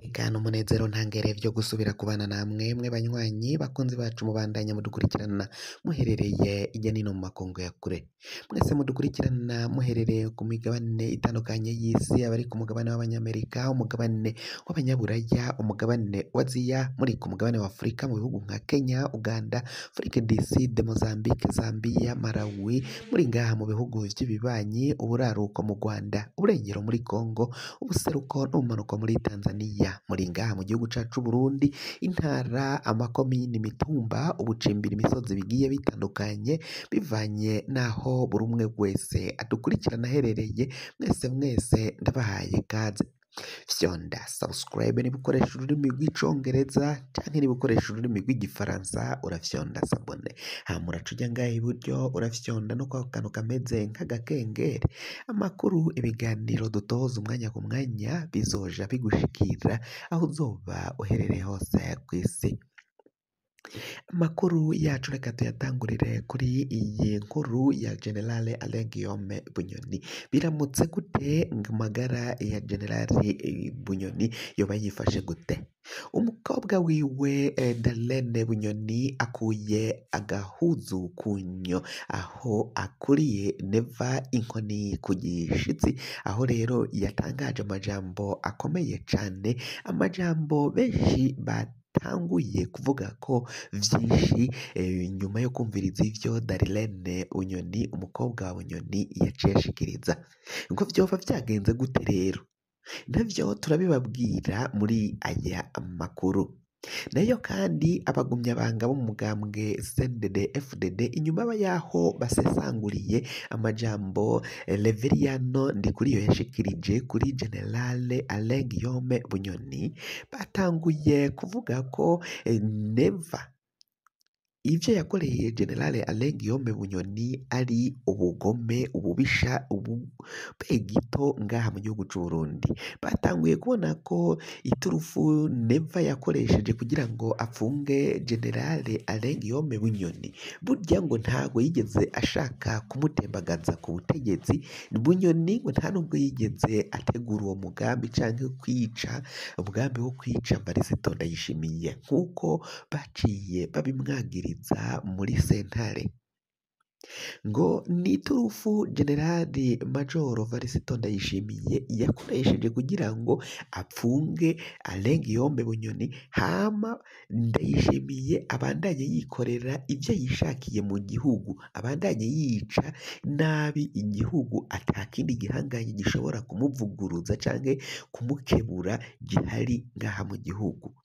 Eka n'umunezero ntangere vyo gusubira kubana namwe mwe banywanyi bakunzi bacu mubandanya mudukurikirana muherereye irya nino mu makungu ya kure. Mwese mudukurikirana muherereye ku migabane itandukanye y'isi, abari ku mugabane w'abanyamerika, umugabane w'abanyaburaya, umugabane wa Aziya, muri ku mugabane wa Afurika mu bihugu nka Kenya, Uganda, Afrique du Sud, Mozambique, Zambia, Malawi, muri ngaha mu bihugu vy'ibibanyi, uburaruko mu Rwanda, uburengero muri Congo, ubuseruko n'ubumanuko muri Tanzania, muri ngaha mu gihugu cacu c'Uburundi, intara, amakomine, imitumba, ubucimbiri, imisozi bigiye bitandukanye bivanye n'aho buri umwe wese adukurikirana aherereye, mwese mwese ndabahaye ikaze. Fyonda subscribe niba ukoresha ururimi rw'icongereza canke niba ukoresha ururimi rw'igifaransa urafyonda s'abonner, hama uraca uja ngaha iburyo urafyonda no kwako kantu kameze nk'agakengeri. Amakuru, ibiganiro dutoza umwanya ku mwanya bizoja bigushikira aho uzoba uherereye hose kw'isi. Amakuru yacu reka tuyatangurire kuri iyi nkuru ya General Alain Guillaume Bunyoni. Biramutse gute amagara ya General Bunyoni yoba yifashe gute? Umukobwa wiwe Darlene Bunyoni akuye agahuzu kunyo aho akuriye Neva inkoni ku gishitsi, aho rero yatangaje amajambo akomeye cane, amajambo benshi batanguye kuvuga ko vyinshi nyuma yo kumviriza ivyo Darlene Bunyoni umukobwa wa Bunyoni yaciye ashikiriza. Ngo vyoba vyagenze gute rero? Navyo turabibabwira muri aya makuru. Nayo kandi abagumyabanga bo mu mugambwe CNDD FDD inyuma yaho basesanguriye amajambo Reveriyano Ndikuriyo yashikirije kuri General Alain Guillaume Bunyoni, batanguye kuvuga ko Neva ivyo yakoreye General Alain Guillaume Bunyoni ari ubugome, ububisha, ububegito ngaha mu gihugu c'Uburundi. Batanguye kubona ko iturufu Neva yakoresheje kugira ngo afunge General Alain Guillaume Bunyoni, burya ngo ntago yigeze ashaka kumutembagaza ku butegetsi. Bunyoni ngo nta nubwo yigeze ategura uwo mugambi canke kwica umugambi wo kwica Varisito Ndayishimiye nk'uko baciye babimwagiriza muri sentare. Ngo ni iturufu Generali Majoro Varisito Ndayishimiye yakoresheje kugira ngo apfunge Alain Guillaume Bunyoni, hama Ndayishimiye abandanye yikorera ivyo yishakiye mu gihugu, abandanye yica nabi igihugu, atakindi gihangange gishobora kumuvuguruza canke kumukebura gihari ngaha mu gihugu.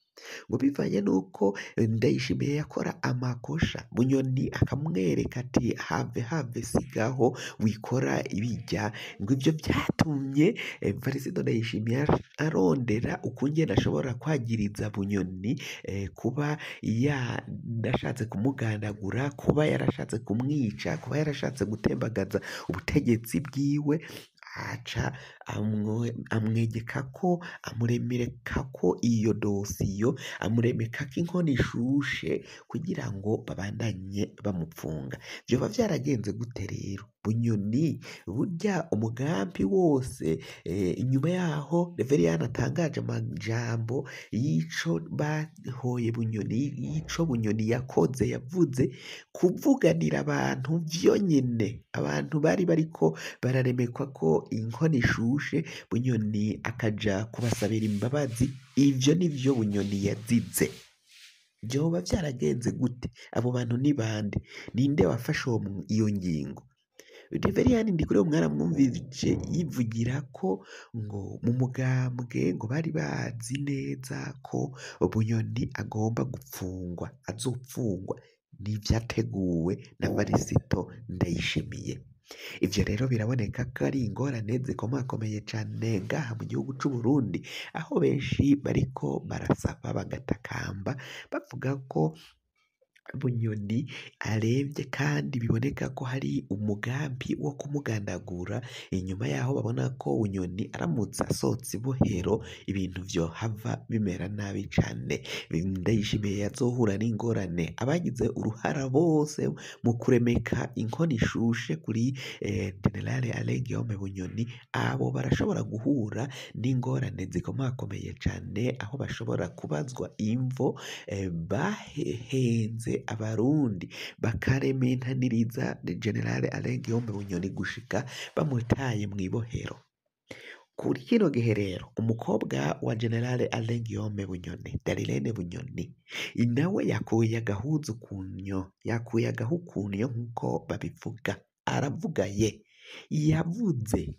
Ngo bivanye nuko Ndayishimiye yakora amakosha, Bunyoni akamwereka ati have have sigaho wikora ibijya, ngo ivyo vyatumye Varisito Ndayishimiye arondera ukungene ashobora kwagiriza Bunyoni kuba yarashatse kumugandagura, kuba yarashatse kumwica, kuba yarashatse gutembagaza ubutegetsi bwiwe, aca amwegekako, amuremerekako iyo dosiyo, amuremekako inkono ishushe kugira ngo babandanye bamupfunga. Vyoba vyaragenze gute rero? Bunyoni burya umugambi wose inyuma yaho Reveriyani atangaje amajambo y'ico bahoye Bunyoni, y'ico Bunyoni yakoze, yavuze, kuvuganira abantu vyonyene, abantu bari bariko bararemekwa ko inkono ishushe, Bunyoni akaja kubasabira imbabazi, ivyo nivyo Bunyoni yazize. Vyoba vyaragenze gute? Abo bantu ni bande? Ninde wafashe iyo ngingo? Reveriyani Ndikuriyo mwaramwumvije yivugira ko ngo mu mugambwe ngo bari bazi neza ko Bunyoni agomba gupfungwa, azopfungwa, n'ivyateguwe na Varisito Ndayishimiye. Ivyo rero biraboneka ko ari ingorane zikomakomeye cane ngaha mu gihugu c'Uburundi, aho benshi bariko barasaba bagatakamba bavuga ko Bunyoni aremvye kandi biboneka ko hari umugambi wo kumugandagura, inyuma yaho babona ko Bunyoni aramutse asohotse ibohero ibintu vyohava bimera nabi cane. Ndayishimiye azohura n'ingorane, abagize uruhara bose mu kuremeka inkono ishushe kuri Generale Alain Guillaume Bunyoni, abo barashobora guhura n'ingorane zikomakomeye cane, aho bashobora kubazwa imvo bahenze abarundi bakarementaniriza Generale Alain Guillaume Bunyoni gushika bamutaye mw'ibohero. Kuri kino gihe rero umukobwa wa Generale Alain Guillaume Bunyoni, Darilene Bunyoni, nawe yakuye agahuzu kunyo, yakuye agahu kunyo nk'uko babivuga, aravuga ye yavuze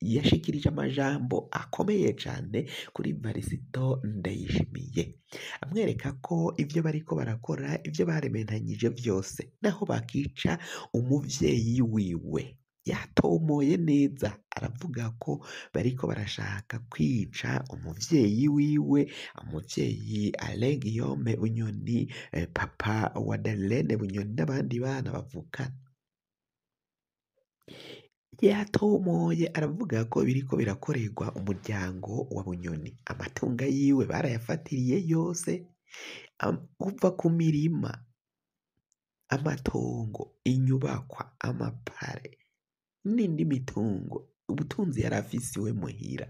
yashikirije amajambo akomeye cane kuri Varisito Ndayishimiye, amwereka ko ivyo bariko barakora, ivyo barementanyije vyose, naho bakica umuvyeyi wiwe, yatomoye neza aravuga ko bariko barashaka kwica umuvyeyi wiwe, umuvyeyi Alain Guillaume Bunyoni, papa wa Darilene Bunyoni n'abandi bana bavukana. Yatomoye aravuga ko biriko birakorerwa umuryango wa Bunyoni, amatungo yiwe barayafatiriye yose, kuva ku mirima, amatongo, inyubakwa, amapare n'indi mitungo, ubutunzi yari afise iwe muhira,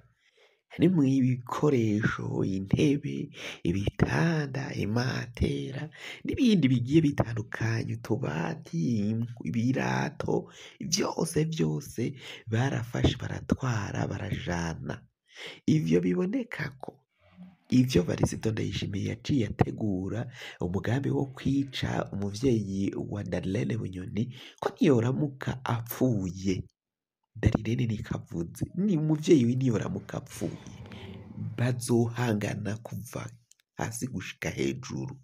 harimwo ibikoresho, intebe, ibitanda, imatera n'ibindi bigiye bitandukanye, utubati, ibirato, vyose vyose barafashe baratwara barajana. Ivyo biboneka ko ivyo Varisito Ndayishimiye yaciye ategura umugambi wo kwica umuvyeyi wa Darilene Bunyoni, ko niyoramuka apfuye, Darilene nikavuze ni umuvyeyi we niyoramuka apfuye bazohangana kuva hasi gushika hejuru.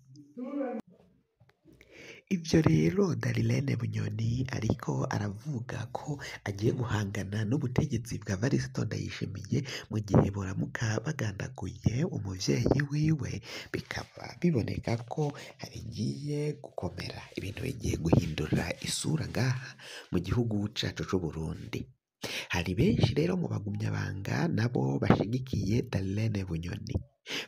Ivyo rero Darilene Bunyoni ariko aravuga ko agiye guhangana n'ubutegetsi bwa Varisito Ndayishimiye mu gihe boramuka bagandaguye umuvyeyi wiwe, bikaba biboneka ko bigiye gukomera, ibintu bigiye guhindura isura ngaha mu gihugu cacu c'Uburundi. Hari benshi rero mu bagumyabanga nabo bashigikiye Darilene Bunyoni.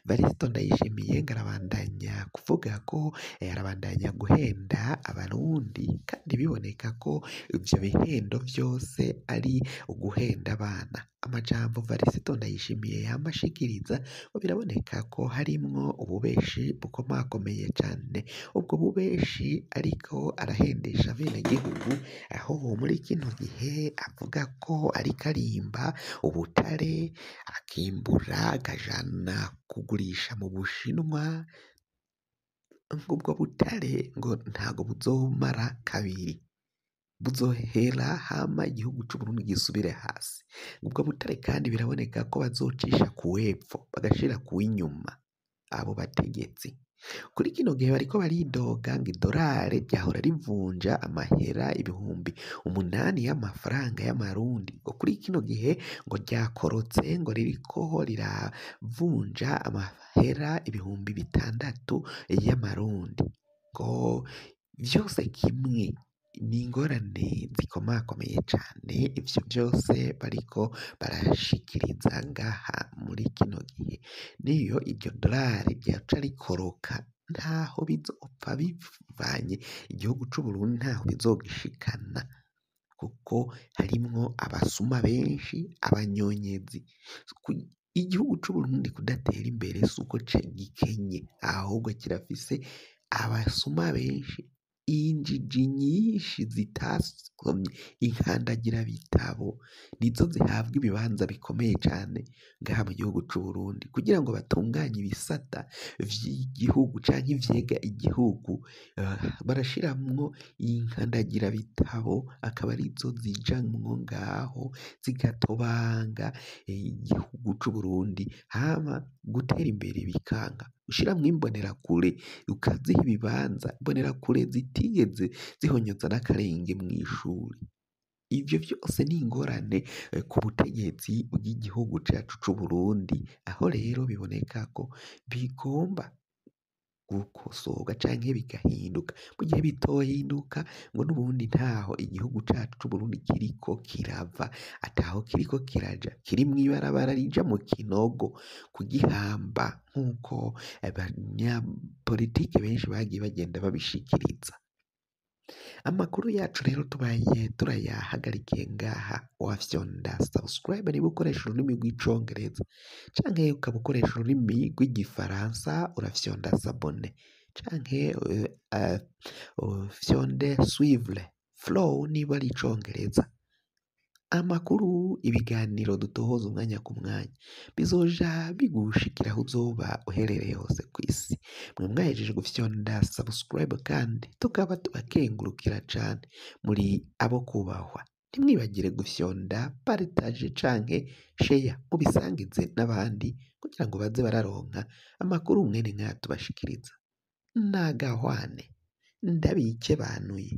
Varisito Ndayishimiye ngo arabandanya kuvuga ko arabandanya guhenda abarundi, kandi biboneka ko ivyo bihendo vyose ari uguhenda abana. Amajambo Varisito Ndayishimiye yama ashikiriza ngo biraboneka ko harimwo ububeshi bukomakomeye cane, ubwo bubeshi ariko arahendesha abenegihugu, aho muri kino gihe avuga ko ariko arimba ubutare, akimbura akajana kugurisha mu Bushinwa, ngo ubwo butare ngo ntago buzomara kabiri, buzohera hama igihugu c'Uburundi gisubire hasi. Ubwo butare kandi biraboneka ko bazocisha kuwepfo bagashira kuw'inyuma abo bategetsi. Kuri kino gihe bariko baridoga ngo idorari ryahora rivunja amahera 8,000 y'amafaranga y'amarundi, ngo kuri kino gihe ngo ryakorotse, ngo ririko riravunja amahera 6,000 y'amarundi, ngo vyose kimwe ni ingorane zikomakomeye cane, ivyo vyose bariko barashikiriza ngaha muri kino gihe. Niyo iryo dorari ryaca rikoroka ntaho bizopfa bivanye igihugu c'Uburundi, ntaho bizogishikana, kuko harimwo abasuma benshi, abanyonyezi. Igihugu c'Uburundi kudatera imbere suko gikenye, ahubwo kirafise abasuma benshi, injiji nyinshi zitasomye inkandagirabitabo nizo zihabwa ibibanza bikomeye cane ngaha mu gihugu c'Uburundi, kugira ngo batunganye ibisata vy'igihugu canke ivyega igihugu, barashiramwo inkandagirabitabo akaba arizo zijamwo ngaho zigatobanga igihugu c'Uburundi, hama gutera imbere bikanka. Ushiramwo imbonerakure ukaziha ibibanza, imbonerakure zitigeze zihonyoza n'akarenge mw'ishuri. Ivyo vyose ni ingorane ku butegetsi bw'igihugu cacu c'Uburundi, aho rero biboneka ko bigomba gukosorwa canke bigahinduka. Mu gihe bitohinduka ngo n'ubundi ntaho igihugu cacu c'Uburundi kiriko kirava, ataho kiriko kiraja, kiri mw'ibarabara rija mu kinogo kugihamba, nk'uko abanyapolitike benshi bagiye bagenda babishikiriza. Amakuru yacu rero tubaye turayahagarikiye ngaha. Wafyonda subscribe niba ukoresha ururimi rw'icongereza, canke ukaba ukoresha ururimi rw'igifaransa urafyonda s'abonner, canke ufyonde suivre follow niba ari icongereza. Amakuru, ibiganiro dutohoza umwanya ku mwanya bizoja bigushikira aho uzoba uherereye hose kw'isi. Mwe mwahejeje gufyonda subscribe kandi tukaba tubakengurukira cane, muri abo kubahwa. Ntimwibagire gufyonda partage canke share, mubisangize n'abandi kugira ngo baze bararonka amakuru mwene nkaya tubashikiriza. Nagahwane, ndabikebanuye.